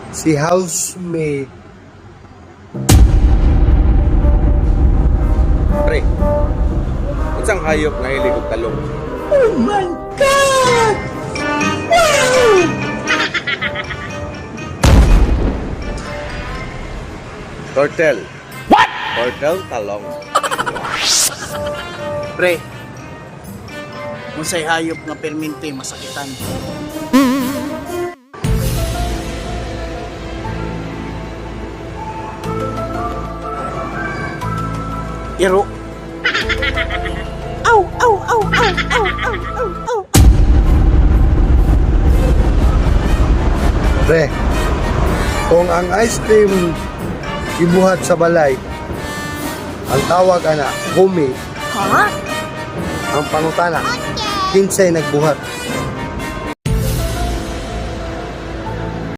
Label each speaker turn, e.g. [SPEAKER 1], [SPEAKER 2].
[SPEAKER 1] Si housemate.
[SPEAKER 2] Pre, unsang hayop nga hilig og talong?
[SPEAKER 1] Oh my God! Wow!
[SPEAKER 2] Turtle. What? Turtle talong.
[SPEAKER 3] Pre, unsay hayop nga permente masakitan? Iro.
[SPEAKER 4] Ow, ow, ow, ow, ow, ow, ow, ow.
[SPEAKER 1] Pre, kung ang ice cream ibuhat sa balay, ang tawag ana, homemade.
[SPEAKER 4] Huh?
[SPEAKER 1] Ang pangutana, kinsay nagbuhat?